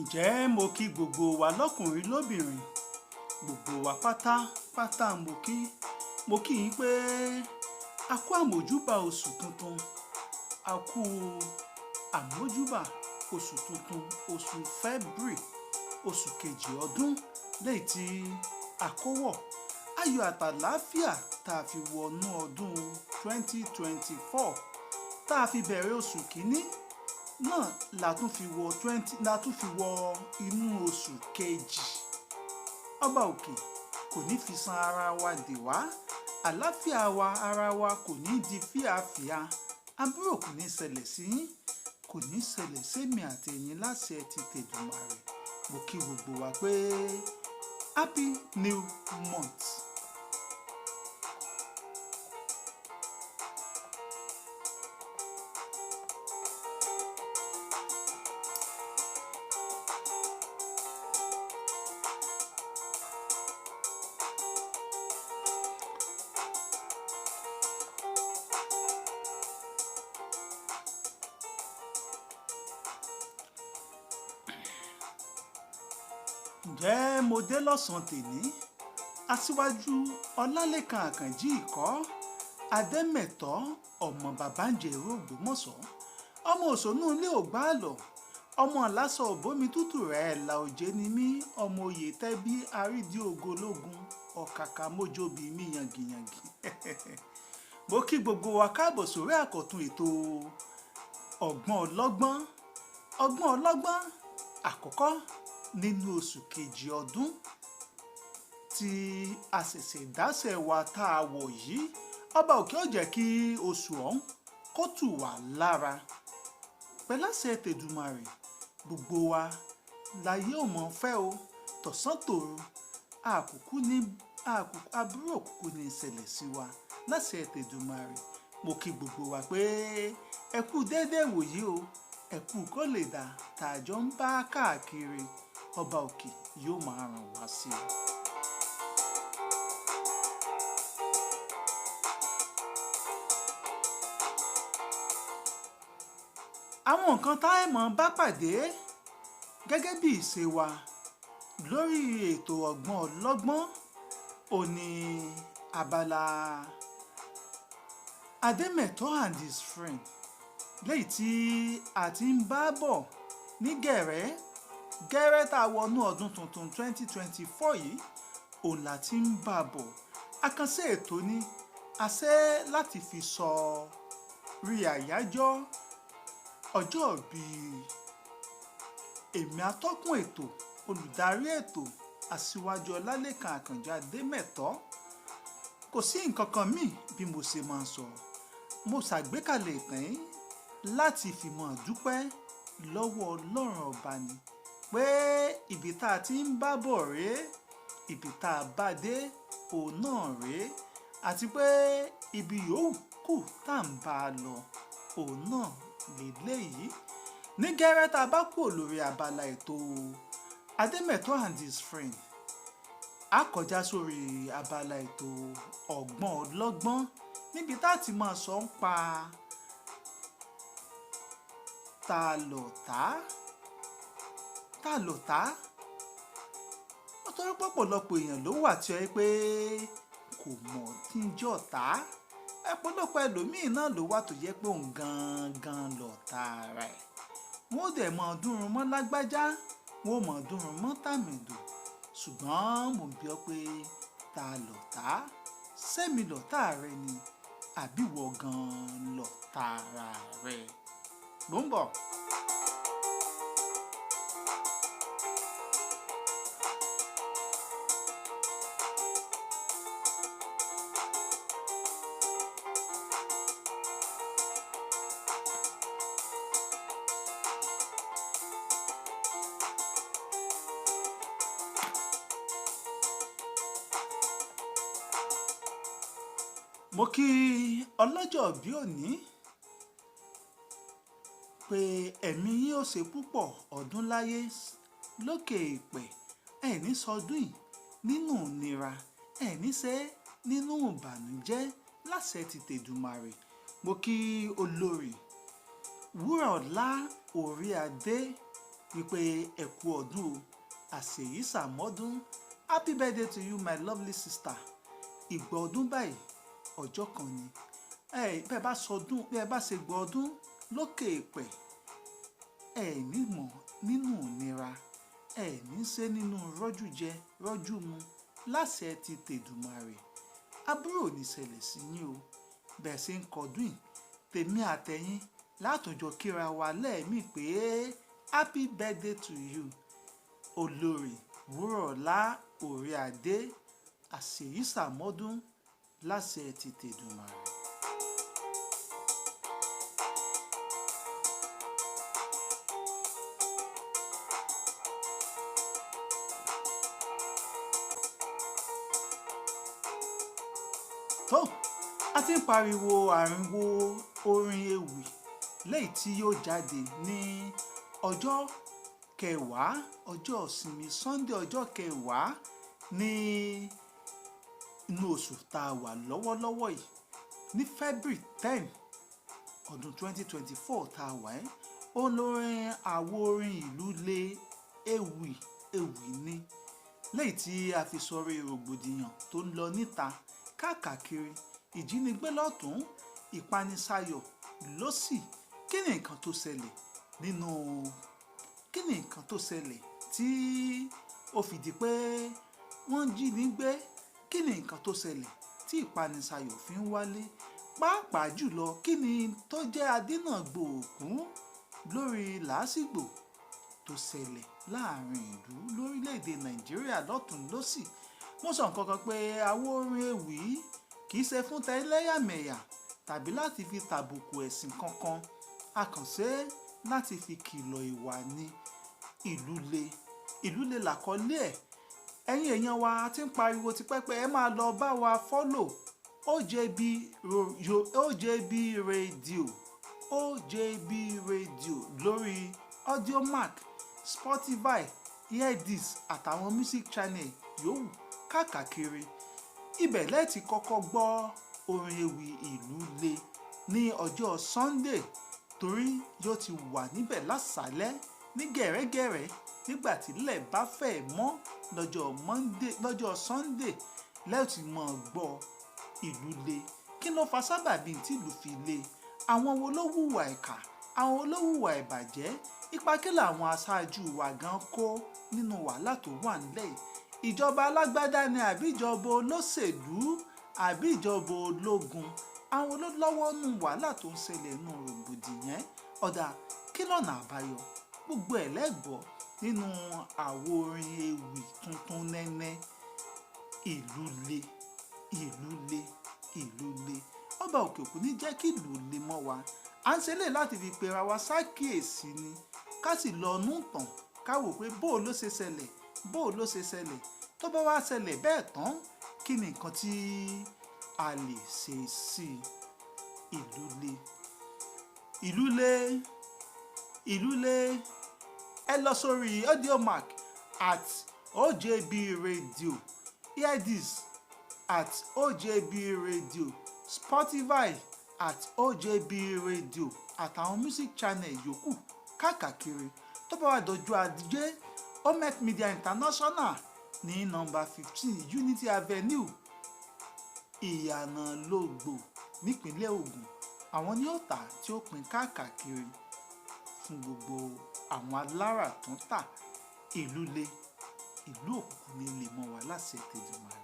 Ǹjẹ́ mo kí gbogbo wa lọ́kùnrin lóbìnrin, gbogbo wa pátápátá mo kí. Mo kí yín pé a kú àmójúbà oṣù tuntun, a kú àmójúbà oṣù tuntun, oṣù February, oṣù kejì ọdún léyìí tí a kó wọ̀. Ayọ̀ àtàláfíà tá a fi wọnú ọdún 2024, tá a fi bẹ̀rẹ̀ oṣù kìíní náà la tún fi wọ 20, la tún fi wọ inú oṣù kejì. Ọba òkè kò ní fi san ara wa dè wá, àláfíà wa ara wa kò ní di fíafíà, àbúrò kò ní ṣẹlẹ̀ sí yín, kò ní ṣẹlẹ̀ sí èmi àti ẹ̀yin láṣẹ ti tèdùmàrè. Mo kí gbogbo wa pé happy new month. Ǹjẹ́ mo dé lọ́sàn-án tèní? Aṣíwájú Ọlálékan Àkànjí Ìkọ́, Adémẹ̀tọ́, ọmọ Bàbáńjẹ̀rú Ògbómọ̀ṣọ́, ọmọ Òṣónú ilé Ògbáàlọ̀, ọmọ Ìlàsọ òbómi tútù rẹ̀ ẹ̀là òjé ni mí, ọmọ oyè tẹ́bí àrídìí ògo lógun, ọ̀kàkà mójóbi mí yangiyangi. Mo kí gbogbo wa káàbọ̀ sórí àkọ́tún ètò Ọgbọ́n Ọlọ́gbọ́n. Ọgbọ́n Ọlọ́gbọ́n àkọ́kọ́ nínú oṣù kejì ọdún tí a ṣẹ̀ṣẹ̀ dáṣẹ̀ wa tá a wọ̀ yìí. Ọba òkè ó jẹ́ kí oṣù ọ̀hún kó tù wá lára. Pẹ̀láṣẹ tèdùmàrè, gbogbo wa láyé ò mọ̀ fẹ́ o, tọ̀sán tòru, àkùkù ní, àkùkù, àbúrò òkùnkù ní ìṣẹ̀lẹ̀ sí wa láṣẹ tèdùmàrè. Mo kí gbogbo wa pé ẹ kú déédéé wòyí o, ẹ kú kó lè dà tàjọ ń bá káàkiri. Ọba òkè yóò máa ràn wá sí i. Àwọn nǹkan tá ẹ mọ̀ bá pàdé gẹ́gẹ́ bí ìṣe wa lórí ètò Ọgbọ́n Ọlọ́gbọ́n òní abala Adémẹ̀tọ́ and his friend léyìí tí a ti ń bá bọ̀ ní gẹ̀rẹ́ gẹ́rẹ́ tá a wọnú ọdún tuntun 2024 yìí, òun la ti ń bá bọ̀. Àkànṣe ètò ni a ṣe láti fi sọ rí àyájọ́ ọjọ́ ìbí èmi atọ́kùn ètò, olùdarí ètò, Aṣíwájú Ọlálékan Àkànjí Adémẹ̀tọ́. Kò sí nǹkan kan mí bí mo ṣe máa ń sọ. Mo ṣàgbékalẹ̀ ìtàn yìí láti fi mọ̀ dúpẹ́ lọ́wọ́ Ọlọ́run ọba ni pé ibi tá a ti ń bá bọ̀ rèé, ibi tá a bá dé òun náà rèé, àti pé ibi yòówù kù tá à ń bá a lọ òun náà lélẹ́yìí. Ní gẹ́rẹ́ tá a bá kúrò lórí abala ètò Adémẹ̀tọ́ and his friend, a kọjá sórí abala ètò Ọgbọ́n Ọlọ́gbọ́n níbi tá a ti máa sọ ń pa ta lọ̀tá, ta lọ̀tá. Ó torí pé ọ̀pọ̀lọpọ̀ èèyàn ló wà tí ó yẹ pé kò mọ̀ tí ń jẹ́ ọ̀tá. Ọ̀pọ̀lọpọ̀ ẹlòmíì náà ló wà tó jẹ́ pé òun gangan lọ̀tá rẹ̀. Wọ́n ó dẹ̀ mọ̀ dúnrún mọ́ lágbájá, wọ́n ó mọ̀ dúnrún mọ́ tàmẹ̀dò. Ṣùgbọ́n mò ń bi ọ́ pé ta lọ̀tá? Ṣé mi lọ̀tá rẹ ni? Àbí ìwọ gan lọ̀tá ara rẹ? Mò ń bọ̀. Mo kí ọlọ́jọ́ bí òní pé ẹ̀mí yín ó ṣe púpọ̀ ọdún láyé lókè ìpẹ́, ẹ̀ ní sọdún yìí nínú ìnira, ẹ̀ ní ṣe nínú ìbànújẹ́ láṣẹ ti tèdùmàrè. Mo kí olórí Wúràọlá Oríadé Wípé ẹ kú ọdún o, àṣèyí sàmọ́dún. Happy birthday to you, my lovely sister. Ìgbà ọdún báyìí ọjọ́ kan ni. Ẹ bẹ́ẹ̀ bá sọdún, bẹ́ẹ̀ bá ṣe gbọ́ ọdún lókè èpẹ̀, ẹ ní mọ̀ nínú ìnira, ẹ ní ṣe nínú rọ́jú jẹ rọ́jú mu láṣẹ ti tèdùmàrè. Aburú ò ní ṣẹlẹ̀ sí yín o. Bẹ́ẹ̀ ṣe ń kọdún yìí, tèmi àtẹ̀yin látòjọ kíra wa lẹ́ẹ̀mí pé happy birthday to you, Olórí Wúrọ̀lá Oríadé, àṣèyí sàmọ́dún láṣẹ ti tèdùmàrè. Tó a ti ń pariwo àrìnwó orin ewì léyìí tí yóò jáde ní ọjọ́ kẹwàá, ọjọ́ ìsinmi Sunday, ọjọ́ kẹwàá ní inú oṣù tá a wà lọ́wọ́lọ́wọ́ yìí, ní February 10, ọdún 2024 tá a wà ẹ́. Olórin àwo orin ìlú lé ewì ewì ni léyìí tí a fi sọrí rògbòdìyàn tó ń lọ níta káàkiri, ìjínigbé lọ́tún, ìpanisayọ̀ lósì. Kí ni nǹkan tó ṣẹlẹ̀ nínú, kí ni nǹkan tó ṣẹlẹ̀ tí ó fi di pé wọ́n ń jí ní gbé? Kí ni nǹkan tó ṣẹlẹ̀ tí ìpanisayọ̀ fi ń wálé? Pàápàá jùlọ, kí ni tó jẹ́ adínàgbòòkú lórí làásìgbò tó ṣẹlẹ̀ láàrin ìlú lórílẹ̀‐èdè Nàìjíríà lọ́tún lósì? Mo sọ nǹkan kan pé àwo orin ewì kì í ṣe fún tẹlẹ́yàmẹ̀yà tàbí láti fi tàbùkù ẹ̀sìn kankan. A kàn ṣe é láti fi kìlọ̀ ìwà ni. Ìlú le, ìlú le làkọlé ẹ̀. Ẹ̀yin èèyàn wa, a ti ń pariwo tipẹ́ pé ẹ máa lọ bá wa follow OJB, OJB Radio, OJB Radio lórí Audiomack, Spotify, Heardis àtàwọn music channel yòówù káàkiri. Ibẹ̀ lẹ ti kọ́kọ́ gbọ́ orin ewì ìlú le ní ọjọ́ Sunday, torí yóò ti wà níbẹ̀ lásàálẹ́ ní gẹ̀rẹ́gẹ̀rẹ́ nígbà tí ilẹ̀ bá fẹ́ mọ́ lọ́jọ́ Monday, lọ́jọ́ Sunday lẹ ti mọ̀ gbọ́ ìlú le. Kí ló fa sábàbí tí ìlú fi le? Àwọn wo ló hùwà ìkà? Àwọn wo ló hùwà ìbàjẹ́? Ipa kí làwọn aṣáájú wa gan kó nínú wàhálà tó wà nílẹ̀ yìí? Ìjọba alágbádá ni àbí ìjọba olóṣèlú àbí ìjọba ológun? Àwọn ló lọ́wọ́ nínú wàhálà tó ń ṣẹlẹ̀ nínú rògbòdìyàn. Ọ̀dà kí lọ́nà àbáyọ? Gbogbo ẹ̀ lẹ́gbọ̀ọ́ nínú àwo orin ewì tuntun nẹ́nẹ́. Ìlú le, ìlú le, ìlú le. Ọba òkè òkun ní jẹ́ kí ìlú le mọ́ wa. À ń ṣe lè láti fi pera wa sákìyèsí ni. Ká sì lọ nú tàn, ká wò pé bó ló ṣe ṣẹlẹ̀, bó ló ṣe ṣẹlẹ̀. Tó bá wá ṣẹlẹ̀ bẹ́ẹ̀ tán, kí ni nǹkan tí a lè ṣe sí i? Ìlú le, ìlú le, ìlú le. Ẹ lọ sórí Audiomack @OJBRadio, Heardis @OJBRadio, Spotify @OJBRadio àtàwọn music channel yòókù káàkiri. Tó bá wá dọjú ajé, Omek Media International ní nọ́mbà 15 Unity Avenue, Ìyànà Lógbò nípínlẹ̀ Ògùn. Àwọn ni ó tà tí ó pín káàkiri fún gbogbo àwọn alára tó ń tà. Ìlú le, ìlú òkùnkùn ní lè mọ́ wa láṣẹ tèdùmàrè.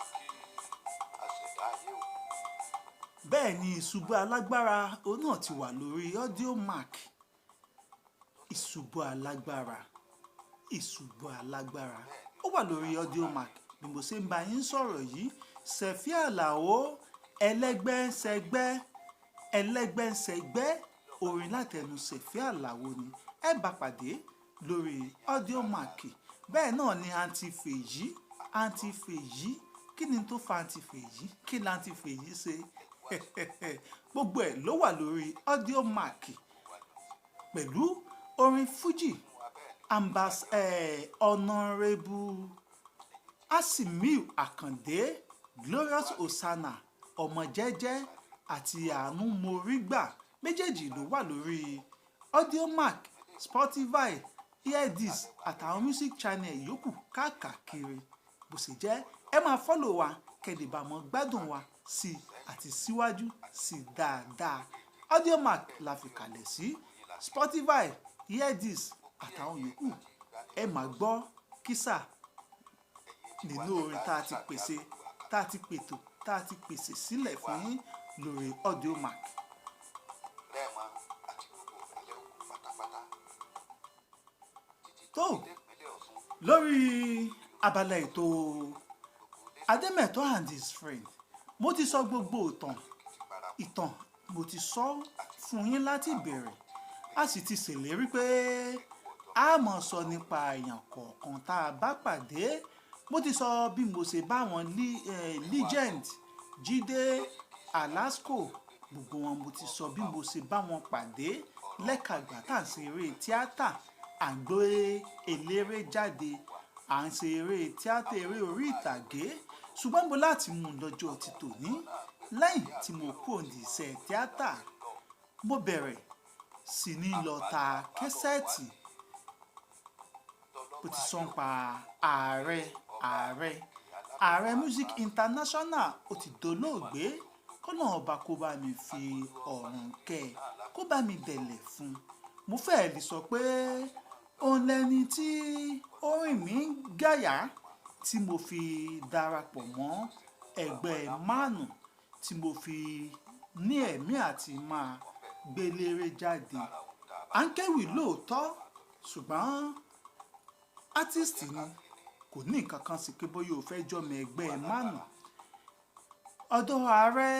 Mo kí aṣẹ̀dá ayé o. Bẹ́ẹ̀ ni ìṣubú alágbára òun náà ti wà lórí Audiomack. Ìṣubú alágbára, ìṣubú alágbára ó wà lórí Audiomack. Bí mo ṣe ń bá yín sọ̀rọ̀ yìí, Sẹ̀fí Àlàó ẹlẹ́gbẹ́ńsẹ̀gbẹ́, ẹlẹ́gbẹ́ńsẹ̀gbẹ́, orin látẹnu Sẹ̀fí Àlàó ni ẹ bá pàdé lórí Audiomack. Bẹ́ẹ̀ náà ni Aunty Fèyí, Aunty Fèyí. Kí ni tó fa Aunty Fèyí? Kí ni Aunty Fèyí ṣe? Gbogbo ẹ̀ ló wà lórí Audiomack pẹ̀lú orin Fuji. Ambas Honourable Asimiu Akande, Glorious Osana, Ọmọ Jẹ́jẹ́ àti Àánú Morígbà méjèèjì ló wà lórí Audiomack, Spotify, Hear This àtàwọn music channel yòókù káàkiri. Bó ṣe jẹ́, ẹ máa follow wa kẹ́ lè bá mọ́ gbádùn wa sí i àti síwájú sí i dáadáa. Audiomack la fi kalẹ̀ sí, Spotify, Hear This àtàwọn yòókù. Ẹ máa gbọ́ kísà nínú orin tá a ti pèsè, tá a ti pètò, tá a ti pèsè sílẹ̀ fún yín lórí Audiomack. Rẹ́mọ àti gbogbo ìpínlẹ̀ Ògùn pátápátá títí Tó dé ìpínlẹ̀ Ọ̀ṣun. lórí abala ètò Adémẹ̀tọ́ and his friend, mo ti sọ gbogbo ìtàn Èkìtì parapọ̀. Ìtàn mo ti sọ fún yín láti ìbẹ̀rẹ̀. A sì ti ṣèlérí pé a máa sọ nípa èèyàn kọ̀ọ̀kan tá a bá pàdé. Mo ti sọ bí mo ṣe bá wọn legend Jídé Alasco, gbogbo wọn mo ti sọ bí mo ṣe bá wọn pàdé lẹ́kàgbà tá à ń ṣe eré tíátà, à ń gbé eléré jáde, à ń ṣe eré tíátà, eré orí ìtàgé. Ṣùgbọ́n mo láti mú un lọ́jọ́ ti tòní. Lẹ́yìn tí mo kúrò ní iṣẹ́ tíátà, mo bẹ̀rẹ̀ sí ní lọ ta kẹ́sẹ́ẹ̀tì. Bó ti sọ ń pa ààrẹ Music International, ó ti dolóògbé, kọ́nà ọba kó bá mi fi ọ̀run kẹ́ ẹ, kó bá mi dẹ̀lẹ̀ fún un. Mo fẹ́ẹ̀ lè sọ pé òun lẹni tí orin mi ń gàyà tí mo fi darapọ̀ mọ́ ẹgbẹ́ MANU, tí mo fi ní ẹ̀mí àti máa gbélére jáde. À ń kéwì lóòótọ́, ṣùgbọ́n artist ni, kò ní nǹkan kan sí pé bóyá o fẹ́ jọmọ ẹgbẹ́ MANU. Ọ̀dọ̀ ààrẹ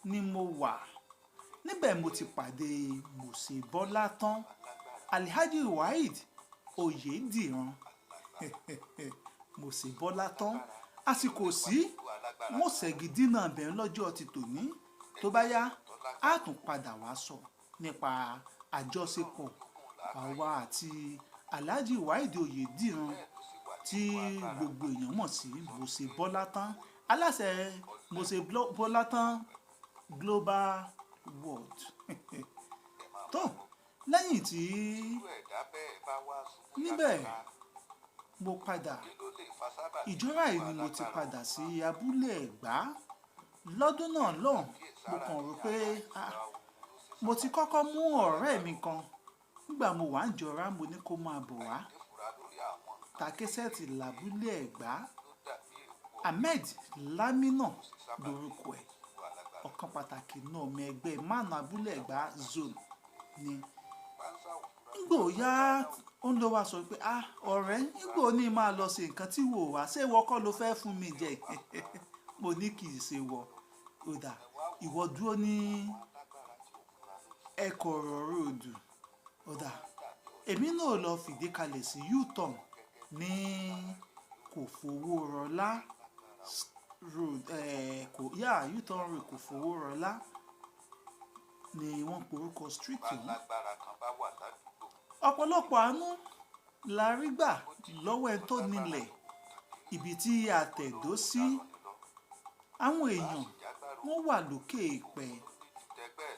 ni mo wà. Níbẹ̀ mo ti pàdé Mose Bọ́látán, Alhaji Waheed Oyèdìran. Mose Bọ́látán, àsìkò sí wọ́n ṣẹ́gi dínà bẹ̀rẹ̀ lọ́jọ́ ti tòní. Tó bá yá, a tún padà wá sọ nípa àjọṣepọ̀ àwa àti Alhaji Waheed Oyèdìran tí gbogbo èèyàn mọ̀ sí Mose Bọ́látán, aláṣẹ Mose Bọ́látán Global World. Tó lẹ́yìn tí níbẹ̀ mo padà ìjọra yìí ni mo ti padà sí abúlé Ẹ̀gbá lọ́dún náà lọ́hùn. Mo kàn rò pé, ah, mo ti kọ́kọ́ mú ọ̀rẹ́ mi kan nígbà mo wà ń jọra, mo ní kó máa bọ̀ wá ta kẹ́sẹ́ẹ̀tì lábúlé Ẹ̀gbá. Ahmed Lamina lorúkọ ẹ̀, ọ̀kan pàtàkì náà ọmọ ẹgbẹ́ MANU abúlé Ẹ̀gbá zone ni. Nígbò yá, ó ń lọ wá sọ pé, "Ah, ọ̀rẹ́, nígbò ní máa lọ ṣe nǹkan tí wò wá, ṣé ìwọ kọ́ ló fẹ́ fún mi jẹ?" Mo ní kì í ṣe wọ. Ó dà, ìwọ dúró ní Ẹ̀kọ̀rọ̀ Road. Ó dà, èmi náà lọ fìdí kalẹ̀ sí U-turn ní Kòfowórọlá Road, kò yá, U-turn Road Kòfowórọlá ni wọ́n pe orúkọ street ọ̀hún. Ọ̀pọ̀lọpọ̀ àánú la rí gbà lọ́wọ́ ẹni tó nílẹ̀ ibi tí a tẹ̀dó sí. Àwọn èèyàn wọ́n wà lókè ìpẹ́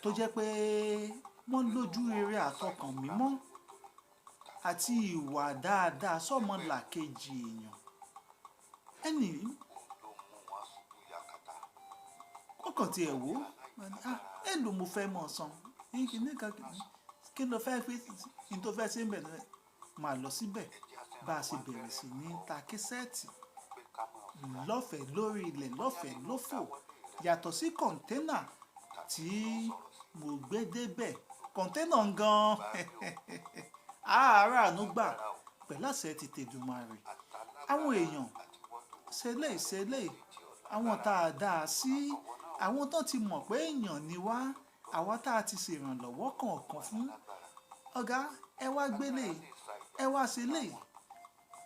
tó jẹ́ pé wọ́n lójú rere àtọkàn mímọ́ àti ìwà dáadáa sọ́mọlàkejì èèyàn. Ẹni kọ̀ọ̀kan tí ẹ wò, ah, èlò mo fẹ́ mọ̀ san. Kí ló fẹ́ fi, kí n tó fẹ́ ṣe ń bẹ̀ náà, máa lọ síbẹ̀. Bá ṣe bẹ̀rẹ̀ sí ní ta kẹ́sẹ́ẹ̀tì lọ́fẹ̀ẹ́ lórí ilẹ̀, lọ́fẹ̀ẹ́ lófò. Yàtọ̀ sí kọ̀ǹténà tí mo gbé dé bẹ̀. Kọ̀ǹténà gan-an, àárà àánú gbà pẹ̀lú àṣẹ ti Tèdùmàrè. Àwọn èèyàn ṣẹlẹ̀ ṣẹlẹ̀, àwọn tá a dá sí, àwọn tó ti mọ̀ pé èèyàn ni wá, àwa tá a ti ṣèrànlọ́wọ́ kọ̀ọ̀kan fún. Ọ̀gá, ẹ wá gbélé, ẹ wá ṣẹlẹ̀.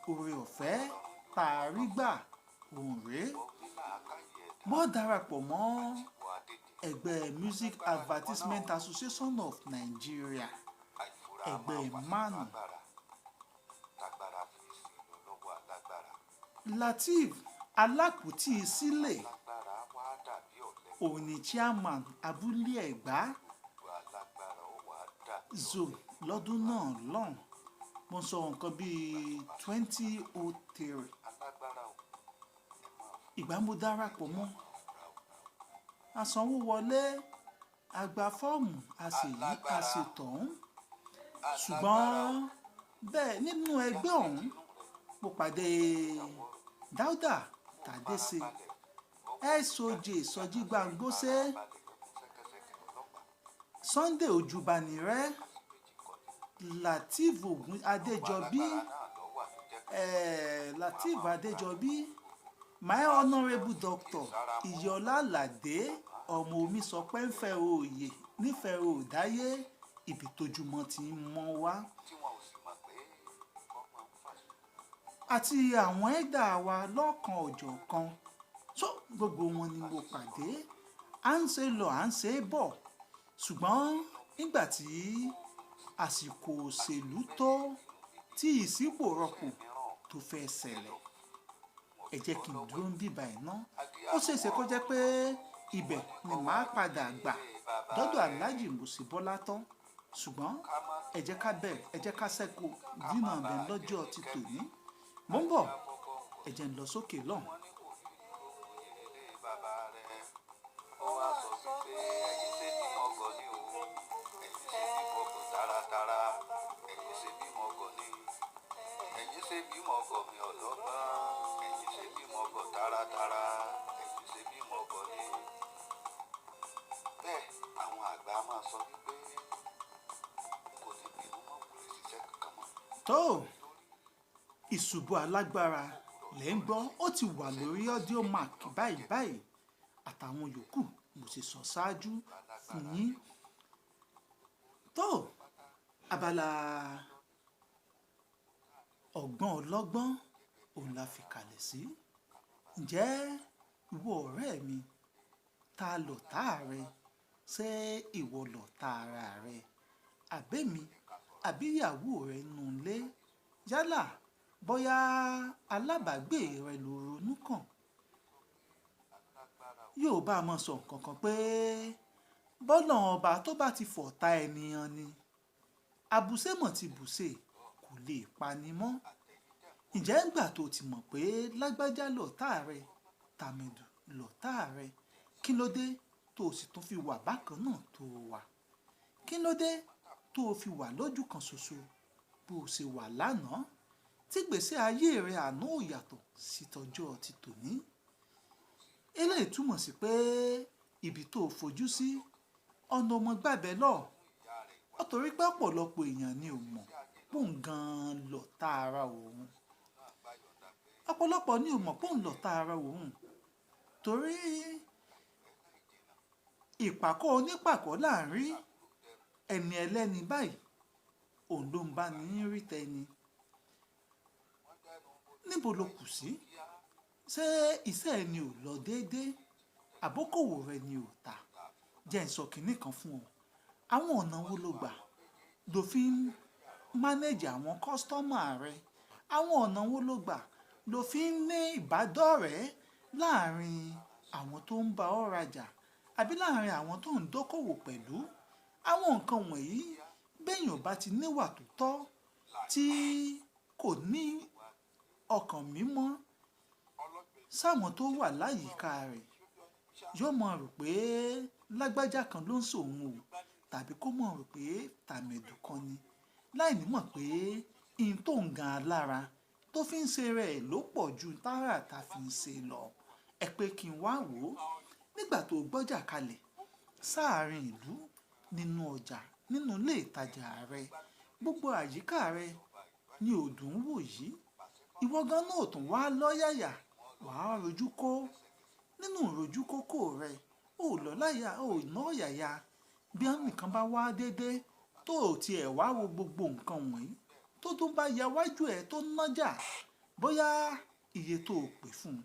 Oore ọ̀fẹ́ tá a rí gbà òun rè. Mo darapọ̀ mọ́ ẹgbẹ́ Music Advertisement Association of Nigeria, ẹgbẹ́ MANU. Lateef Alápòtí Sílè Alágbára wá dàbí ọ̀lẹ. òun ni chairman Abúlé Ẹ̀gbá Gbogbo alágbára ó wá dàbí zone lọ́dún náà lọ́hùn. Mo sọ nǹkan bíi 2003. Alágbára o, ẹ máa Ìgbà mo darapọ̀ mọ́, fura o. a sanwó wọlé, a gba fọ́ọ̀mù, a sì yí, a sì tọ̀hún. Ṣùgbọ́n bẹ́ẹ̀ nínú ẹgbẹ́ ọ̀hún, mo pàdé Dáúdà Tàdéṣe, SOJ Sọjí Gbàngbóṣé, Sunday Ojúbánirẹ́, Lateef Ogun Adéjọbí, Lateef Adéjọbí, my honourable doctor Iyọlá Aládé, ọmọ omi sọ pé ń fẹ́ òye nífẹ̀ẹ́ òdáyé, ibi tójúmọ́ ti ń mọ́ wá. Tí wọn ò sì mọ̀ pé ọmọ ń fà sùn. Àti àwọn ẹ̀dá wa lọ́kan òjọ̀kan tó gbogbo wọn ni mo pàdé. À ń ṣe lọ, à ń ṣe bọ̀. Ṣùgbọ́n nígbà tí àsìkò òṣèlú tó tí ìsípò rọpò tó fẹ́ ṣẹlẹ̀, ẹ jẹ́ kí n dúró ń bíba ẹ̀ ná. Ó ṣe é ṣe kó jẹ́ pé ibẹ̀ ni màá padà gbà dọ́dọ̀ Alhaji Mosí Bọ́lá tán. Ṣùgbọ́n ẹ jẹ́ ká bẹ̀rẹ̀, ẹ jẹ́ ká ṣẹ́kù dínà bẹ̀ lọ́jọ́ ti tòní. Mò ń bọ̀, ẹ jẹ́ n lọ sókè lọ́hùn. Wọ́n ní kò rí lóhùn ilé bàbá rẹ̀. Ó wá sọ wípé ẹ̀yin ṣe bímọ ọgọ ní o, ẹ̀yin ṣe bímọ ọgọ taratara, ẹ̀yin ṣe bímọ ọgọ ní, ẹ̀yin ṣe bímọ ọgọ mi ọlọ́gbọ́n, ẹ̀yin ṣe bímọ ọgọ taratara, ẹ̀yin ṣe bímọ ọgọ ní. Bẹ́ẹ̀ àwọn àgbà máa sọ wípé kò ní bínú mọ́ wulẹ̀ ṣiṣẹ́ kankan mọ́. Tó ìṣubú alágbára lẹ́ ń gbọ́, ó ti wà lórí Audiomack báyìí báyìí àtàwọn yòókù mo sì sọ ṣáájú fún yín. Tó abala ọgbọ́n ọlọ́gbọ́n òun la fi kalẹ̀ sí. Ǹjẹ́ ìwọ ọ̀rẹ́ mi, ta lọ̀tá rẹ? Ṣé ìwọ lọ̀tá ara rẹ? Àbí èmi, àbí ìyàwó rẹ nínú ilé? Yálà bóyá alábàágbé rẹ ló ronú kàn. Yóò bá a mọ sọ nǹkan kan pé bọ́lọ́run ọba tó bá ti fọ̀tá ènìyàn ni, àbùsẹ́mọ̀ ti bùṣe kò lè pani mọ́. Ǹjẹ́ ìgbà tó ti mọ̀ pé lágbájá lọ̀tá rẹ, tàmẹ̀dù lọ̀tá rẹ, kí ló dé tó sì tún fi wà bákan náà tó wà? Kí ló dé tó fi wà lójú kan ṣoṣo bó ṣe wà lánàá tí ìgbésí ayé rẹ àná ò yàtọ̀ sí tọjọ́ ti tòní? Eléyìí túmọ̀ sí pé ibi tó fojú sí ọ̀nà ọmọ gbàbẹ́ lọ. Ó torí pé ọ̀pọ̀lọpọ̀ èèyàn ni ò mọ̀ pé òun gan lọ̀tá ara òun. Ọ̀pọ̀lọpọ̀ ni ò mọ̀ pé òun lọ̀tá ara òun torí ìpàkọ́ onípàkọ́ là ń rí ẹni ẹlẹ́ni báyìí, òun ló ń bá ní rí tẹni. Níbo lo kù sí? Ṣé iṣẹ́ ẹ ni ò lọ déédé? Àbókòwò rẹ ni ò tà? Jẹ́ n sọ kìnì kan fún ọ. Àwọn ọ̀nà wo lo gbà ló fi ń manage àwọn customer rẹ? Àwọn ọ̀nà wo lo gbà ló fi ń ní ìbádọ́rẹ̀ẹ́ láàárín àwọn tó ń bá ọ rajà àbí láàárín àwọn tó ń dókòwò pẹ̀lú? Àwọn nǹkan wọ̀nyí bí èèyàn ò bá ti níwà tó tọ́ tí kò ní ọkàn mímọ́ sáwọn tó wà láyìíká rẹ̀, yóò mọ̀ rò pé lágbájá kan ló ń ṣòun o tàbí kó mọ̀ rò pé tàmẹ̀dù kan ni. Láìní mọ̀ pé in tó ń gan alára tó fi ń ṣe rẹ̀ ló pọ̀ ju tára ta fi ń ṣe lọ. Ẹ pé kí n wá wò ó. Nígbà tó gbọ́jà kalẹ̀ sáàrín ìlú nínú ọjà nínú ilé ìtajà rẹ, gbogbo àyíká rẹ ni ò dùn wò yìí. Ìwọ gan náà ò tún wá lọ́yàyà, wà á rojú kó. Nínú ìrojú kókó rẹ, ò lọ láyà, ò ná ọ̀yàyà. Bí ẹnìkan bá wá dédé tó ò tí ẹ̀ wá wo gbogbo nǹkan wọ̀nyí tó tún bá ya wájú ẹ tó nájà, bóyá iye tó pè fún un,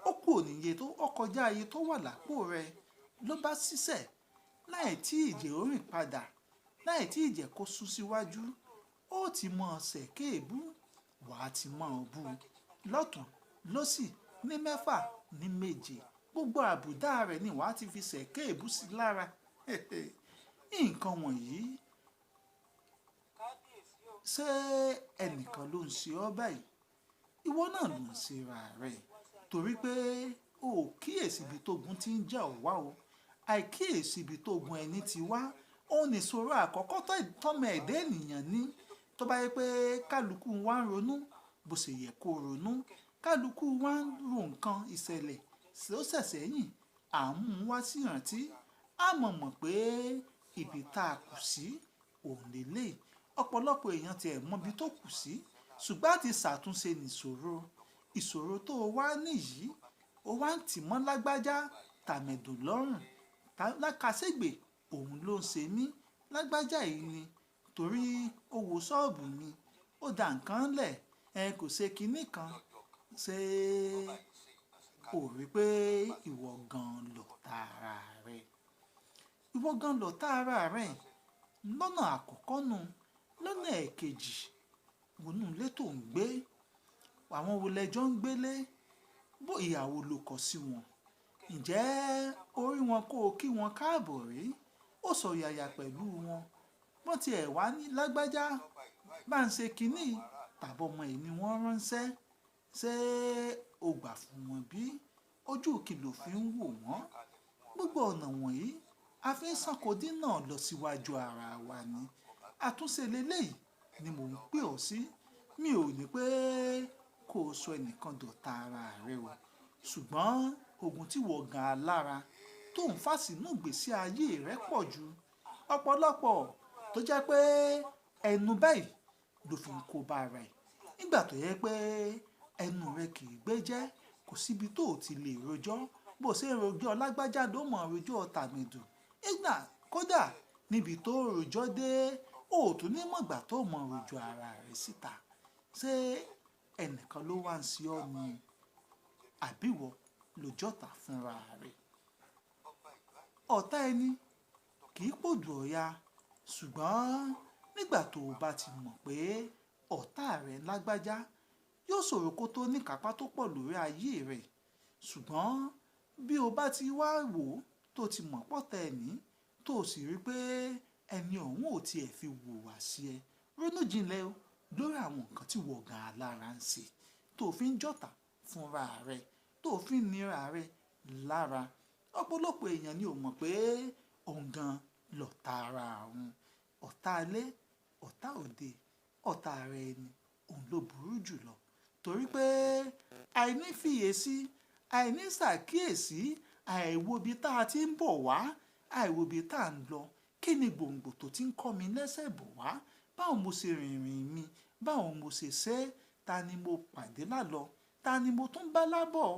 ó kù ní iye tó ó kọjá iye tó wà lápò rẹ ló bá ṣiṣẹ́ láì tí ì jẹ́ ó rìn padà, láì tí ì jẹ́ kó sún síwájú, ó ti mọ̀ ṣẹ̀ kéèbú, wà á ti mọ̀ bú lọ́tùn lọ́sì ní 6 ní 7, gbogbo àbùdá rẹ̀ ni wàá ti fi ṣẹ̀kẹ́ èébú sí lára. Nǹkan wọ̀nyí, ṣé ẹnìkan ló ń ṣe ọ́ báyìí? Ìwọ náà ló ń ṣe ra rẹ̀, torí pé o ò kíyèsi ibi tó gun ti ń jà ọ́ wá o. Àìkíyèsí ibi tó gun ẹni ti wá, òun ní ìṣòro àkọ́kọ́ tọ́mọ ẹ̀dá ènìyàn ní. Tó bá jẹ pé kálukú wa ń ronú, bó ṣe yẹ kó ronú, kálukú wa ń ro nǹkan ìṣẹ̀lẹ̀ tó ṣẹ̀ sẹ́yìn, à ń mú wá sí ìrántí. A mọ̀ mọ̀ pé ibi tá a kù sí òun lélẹ̀. Ọ̀pọ̀lọpọ̀ èèyàn tí ẹ̀ mọ ibi tó kù sí, ṣùgbọ́n àti ṣàtúnṣe ní ìṣòro. Ìṣòro tó wà níyìí, ó wá ń tì mọ́ lágbájá tàmẹ́dù lọ́rùn. Lákaṣègbè òun ló ń ṣe mí. Lágbájá yìí ni, torí ó wo ṣọ́ọ̀bù mi, ó dà nǹkan lẹ̀, ẹ kò ṣe kíní kan. Ṣé o rí pé ìwọ gan lọ̀tá ara rẹ? Ìwọ gan lọ̀tá ara rẹ. Lọ́nà àkọ́kọ́ nu, lọ́nà ẹ̀kejì, wonú ilé tó ń gbé, àwọn wo lẹjọ́ ń gbé lé, bó ìyàwó ló kọ sí wọn. Ǹjẹ́ o rí wọn kó kí wọn káàbọ̀ rí? Ó sọ yàyà pẹ̀lú wọn. Wọ́n ti ẹ̀ wá ní lágbájá, bá ń ṣe kíní, tàbí ọmọ ẹ̀ ni wọ́n ránṣẹ́. Ṣé o gbà fún wọn bí? Ojú kìlò fi ń wò wọ́n. Gbogbo ọ̀nà wọ̀nyí, a fi ń ṣàkódí náà lọ síwájú ara wa ni. Àtúnṣe lélẹ̀ yìí ni mò ń pè ọ́ sí. Mi ò ní pé kó sọ ẹnìkan dọ̀tá ara rẹ o. Ṣùgbọ́n ogun tí ìwọ gan alára tó ń fà sínú ìgbésí ayé rẹ pọ̀ ju ọ̀pọ̀lọpọ̀ tó jẹ́ pé ẹnu báyìí ló fi ń kó bá ara ẹ̀. Nígbà tó jẹ pé ẹnu rẹ kì í gbé jẹ́, kò sí ibi tó ò tí lè rojọ́. Bó ṣe ń rojọ́ lágbájá ló mọ̀ rojọ́ tàmẹ́dù. Nígbà kódà níbi tó rojọ́ dé, o ò tún ní mọ̀ ìgbà tó mọ̀ rojọ́ ara rẹ síta. Ṣé ẹnìkan ló wá ń ṣe ọ́ ni? Àbí ìwọ ló jọ́ta fúnra rẹ? Ọ̀tá ẹni kì í pòdù ọ̀ya. Ṣùgbọ́n nígbà tó o bá ti mọ̀ pé ọ̀tá rẹ lágbájá, yóò ṣòro kó tó ní ìkápá tó pọ̀ lórí ayé rẹ. Ṣùgbọ́n bí o bá ti wá wò tó ti mọ̀ pọ̀tẹ́ ẹni, tó sì rí pé ẹni ọ̀hún ò tí ẹ fi wùwà sí ẹ, ronú jinlẹ̀ o lórí àwọn nǹkan tí ìwọ gan alára ń ṣe, tó fi ń jọ́ta fúnra rẹ, tó fi ń nira rẹ lára. Ọ̀pọ̀lọpọ̀ èèyàn ni ò mọ̀ pé òun gan lọ̀tá ara òun. Ọ̀tá ilé, ọ̀tá òde, ọ̀tá ara ẹni, òun ló burú jù lọ. Torí pé àìní fiyèsí, àìní ṣàkíyèsí, àìwo ibi tá a ti ń bọ̀ wá, àìwo ibi tá a ń lọ. Kí ni gbòǹgbò tó ti ń kọ́ mi lẹ́sẹ̀ bọ̀ wá? Báwo mo ṣe rìnrìn mi? Báwo mo ṣe ṣé? Ta ni mo pàdé lálọ́? Ta ni mo tún bá lábọ̀?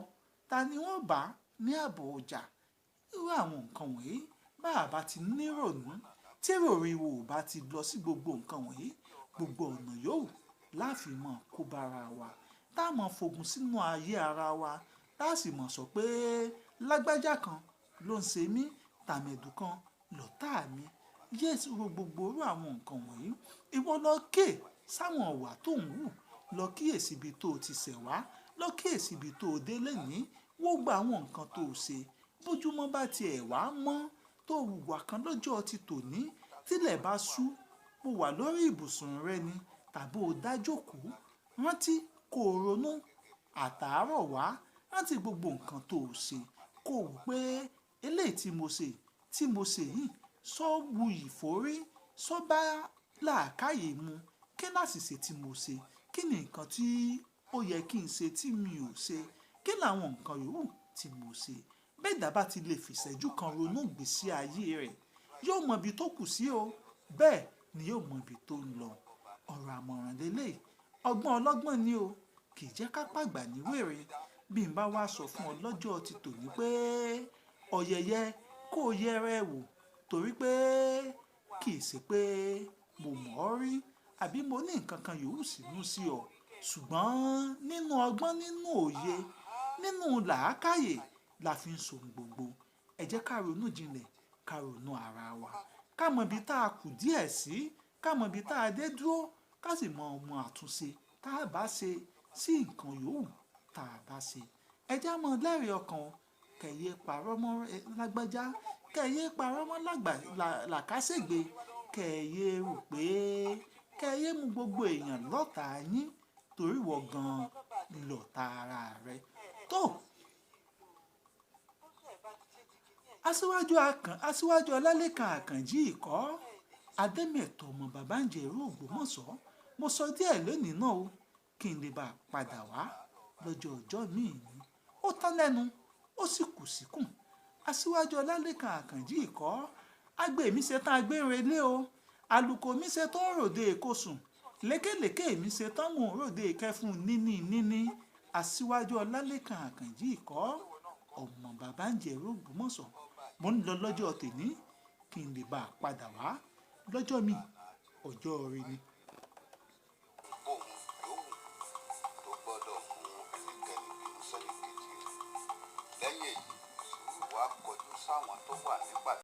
Ta ni wọ́n bá ní ààbò ọjà? Irú àwọn nǹkan wọ̀nyí, bá à bá ti ní ìrònú, tí ìròrí wo ò bá ti lọ sí gbogbo nǹkan wọ̀nyí, gbogbo ọ̀nà yóò láfi mọ̀ kó bá ara wa. Tá a mọ̀ fogun sínú ayé ara wa, tá a sì mọ̀ sọ pé lágbájá kan ló ń ṣe mí, tàmẹ́dù kan lọ̀tá mi. Yé ro gbogbo irú àwọn nǹkan wọ̀nyí. Ìwọ lọ ké sáwọn ìwà tó ń wù, lọ kíyèsi ibi tó ti ṣẹ̀ wá, lọ kíyèsi ibi tó dé lónìí, wó gba àwọn nǹkan tó ṣe. Bójúmọ́ bá ti ẹ̀ wá mọ́ tó wùwà kan lọ́jọ́ ti tòní, tí ilẹ̀ bá ṣú, ó wà lórí ibùsùn rẹ ni tàbí ó dájókòó. Rántí kó ronú àtàárọ̀ wá, rántí gbogbo nǹkan tó ṣe, kó wò pé eléyìí tí mo ṣe yìí, ṣó wuyì fórí, ṣó bá làákàyè mu, kí làṣìṣe tí mo ṣe, kí ni nǹkan tí ó yẹ kí n ṣe tí mi ò ṣe, kí làwọn nǹkan yòówù tí mo ṣe. Bẹ́ẹ̀ dà bá ti lè fi ìṣẹ́jú kan ronú ìgbésí ayé rẹ̀, yóò mọ ibi tó kù sí o. Bẹ́ẹ̀ ni yóò mọ ibi tó ń lọ. Ọ̀rọ̀ àmọ̀ràn lélẹ̀, ọgbọ́n ọlọ́gbọ́n ni o, kì í jẹ́ ká pàgbà ní wèrè. Bí n bá wá sọ fún ọ lọ́jọ́ ti tòní pé ọ̀yẹ̀yẹ̀ kó yẹra ẹ wò, torí pé kì í ṣe pé mo mọ̀ ọ́ rí àbí mo ní nǹkan kan yòówù sínú sí ọ. Ṣùgbọ́n nínú ọgbọ́n, nínú òye, nínú làákàyè la fi ń so ohun gbogbo. Ẹ jẹ́ ká ronú jinlẹ̀, ká ronú ara wa, ká mọ ibi tá a kù díẹ̀ sí, ká mọ ibi tá a dé dúró, ká sì mọ ọmọ àtúnṣe tá a bá ṣe sí nǹkan yòówù tá tá a bá ṣe. Ẹ já mọ́ lẹ́rìí ọkàn o, kẹ̀yẹ parọ́ mọ́ lágbájá, kẹ̀yẹ parọ́ mọ́ làkàṣègbè, kẹ̀yẹ rò pé kẹ̀yẹ mú gbogbo èèyàn lọ́tà yín torí wọ gan lọ̀tá ara rẹ. Tó aṣíwájú Ọlálékan Àkànjí Ìkọ́ Adémẹ̀tọ̀ ọmọ bàbá ń jẹ ìró Ògbómọ̀ṣọ́. Mo sọ díẹ̀ lónìí náà o, kí n lè bá a padà wá lọ́jọ́ ọjọ́ míì ni. Ó tán lẹ́nu, ó sì kù síkùn. Aṣíwájú Ọlálékan Àkànjí Ìkọ́, agbe mi ṣe tán agbérelé o, àlùkò mi ṣe tán ròde èkó sùn, lékèlékè mi ṣe tán mò ń ròde ìkẹfun níní níní. Aṣíwájú Ọlálékan Àkànjí Ìkọ́ ọmọ bàbá ń jẹ ìró Ògbómọ̀ṣọ́. Mo ń lọ lọ́jọ́ tèní kí n lè bá a padà wá lọ́jọ́ mi, ọjọ́ rẹ ni. Ohunkóhun yòówù tó gbọ́dọ̀ mú ẹnikẹ́ni bínú sẹ́nìkejì rẹ̀. Lẹ́yìn èyí, sùúrù wá kọjú sáwọn tó wà nípàdé.